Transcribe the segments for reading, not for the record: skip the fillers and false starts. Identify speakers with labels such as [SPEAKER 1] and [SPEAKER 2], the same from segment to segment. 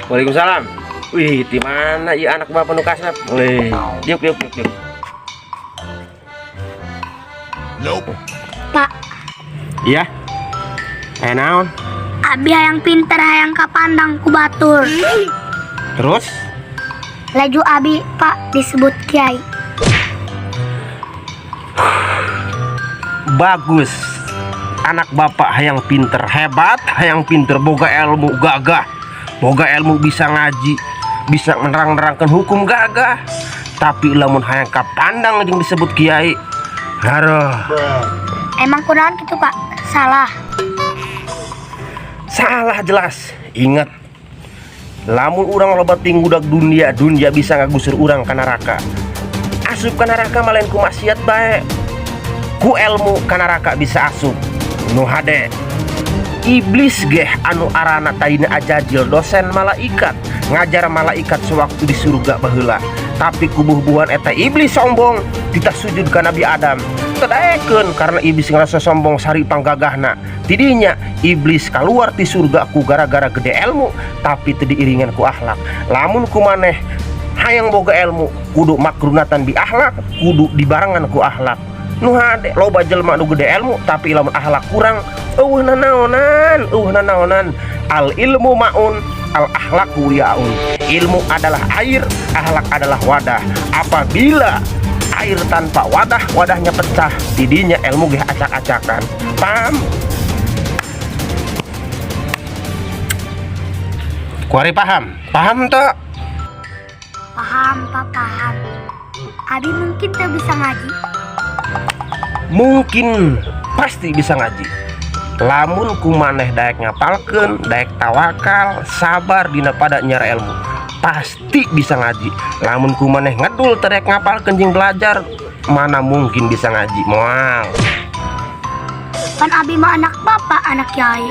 [SPEAKER 1] Waalaikumsalam. Wih, di mana ieu anak bapak nu kasep? Wih, yuk yuk yuk yuk.
[SPEAKER 2] Nope.
[SPEAKER 3] Pak,
[SPEAKER 1] Iya. Eh, naon?
[SPEAKER 3] Abi hayang pinter, hayang kapandang ku batur.
[SPEAKER 1] Terus?
[SPEAKER 3] Laju abi, Pak, disebut kiai.
[SPEAKER 1] Bagus. Anak bapak hayang pinter, hebat, hayang pinter, boga ilmu gagah. Boga ilmu bisa ngaji, bisa menerang-nerangkan hukum gagah. Tapi lamun hayang kapandang jeung disebut kiai, haruh.
[SPEAKER 3] Emang kunaon gitu, Pak? Salah?
[SPEAKER 1] Salah jelas. Ingat, lamun urang loba ngudag dunia, dunia bisa ngagusur urang ka neraka. Asup ka neraka mah lain ku maksiat bae. Ku ilmu ka neraka bisa asup. Nu hade. Iblis geh anu arana tadina ajajil, dosen malaikat, ngajar malaikat sewaktu di surga baheula. Tapi ku buh-buhan eta iblis sombong, titah sujud ka Nabi Adam. Teu daekeun karena iblis ngerasa sombong sari panggagahna. Tidinya iblis keluar ti surga ku gara-gara gede ilmu tapi teu diiringan ku akhlak. Lamun ku maneh hayang boga ilmu, kudu makrunatan bi akhlak, kudu dibarengan ku akhlak. Nu hade, loba jelema nu gede ilmu tapi lamun akhlak kurang, euweuh nanaonan, euweuh nanaonan. Al ilmu maun, al akhlaku wi'aun. Ilmu adalah air, akhlak adalah wadah. Apabila air tanpa wadah, wadahnya pecah. Tidinya ilmu geh acak-acakan. Paham? Kuari paham? Paham tak?
[SPEAKER 3] Paham, Pak, paham. Abi mungkin tak bisa ngaji.
[SPEAKER 1] Mungkin, pasti bisa ngaji. Lamun ku maneh daek ngapalkeun, daek tawakal, sabar dina pada nyara ilmu, pasti bisa ngaji. Lamun ku maneh ngedul, teu daek ngapalkeun jeung belajar, mana mungkin bisa ngaji, moal.
[SPEAKER 3] Pan abi mah anak bapak, anak kiai.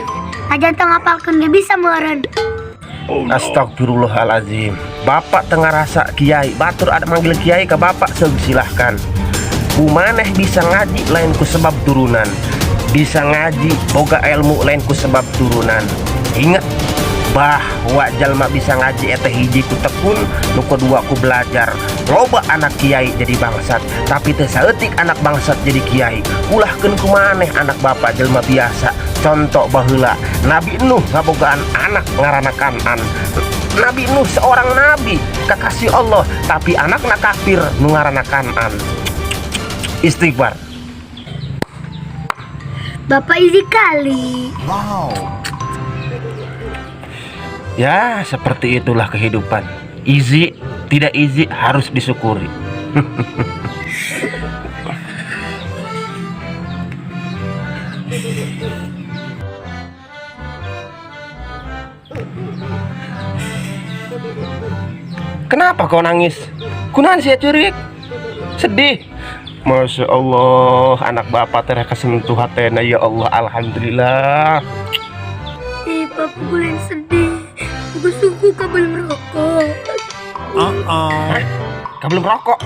[SPEAKER 3] Najan teu ngapalkeun ge bisa meureun.
[SPEAKER 1] Astagfirullahalazim. Bapak teu ngarasa kiai, batur ada manggil kiai ke bapak seug silahkan. Ku maneh bisa ngaji lain ku sebab turunan. Bisa ngaji boga ilmu lain ku sebab turunan. Ingat bahwa jalma bisa ngaji eta hiji ku tekun, nu kedua ku belajar. Loba anak kiai jadi bangsat, tapi teu saeutik anak bangsat jadi kiai. Ulahkeun ku maneh anak bapak jelma biasa. Contoh baheula Nabi Nuh ngabogaan anak ngaranna Kanan. Nabi Nuh seorang nabi, kekasih Allah, tapi anakna kafir nu ngaranna Kanan. Istighfar.
[SPEAKER 3] Bapak easy kali.
[SPEAKER 2] Wow.
[SPEAKER 1] Ya, seperti itulah kehidupan. Easy, tidak easy harus disyukuri. Kenapa kau nangis? Kunaon sia curik? Sedih. Masya Allah, anak bapak teh kesentuh hatena, ya Allah, alhamdulillah.
[SPEAKER 3] Ih, Papa, gue yang sedih. Gue suku kau belum rokok.
[SPEAKER 2] Uh-oh.
[SPEAKER 1] Hah? Kau belum rokok?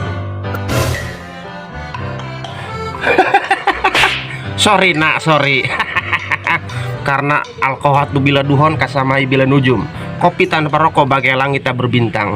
[SPEAKER 1] Sorry nak, sorry. Karena alkohol tu bila duhon kasamai bila nujum. Kopi tanpa rokok bagai langit tak berbintang.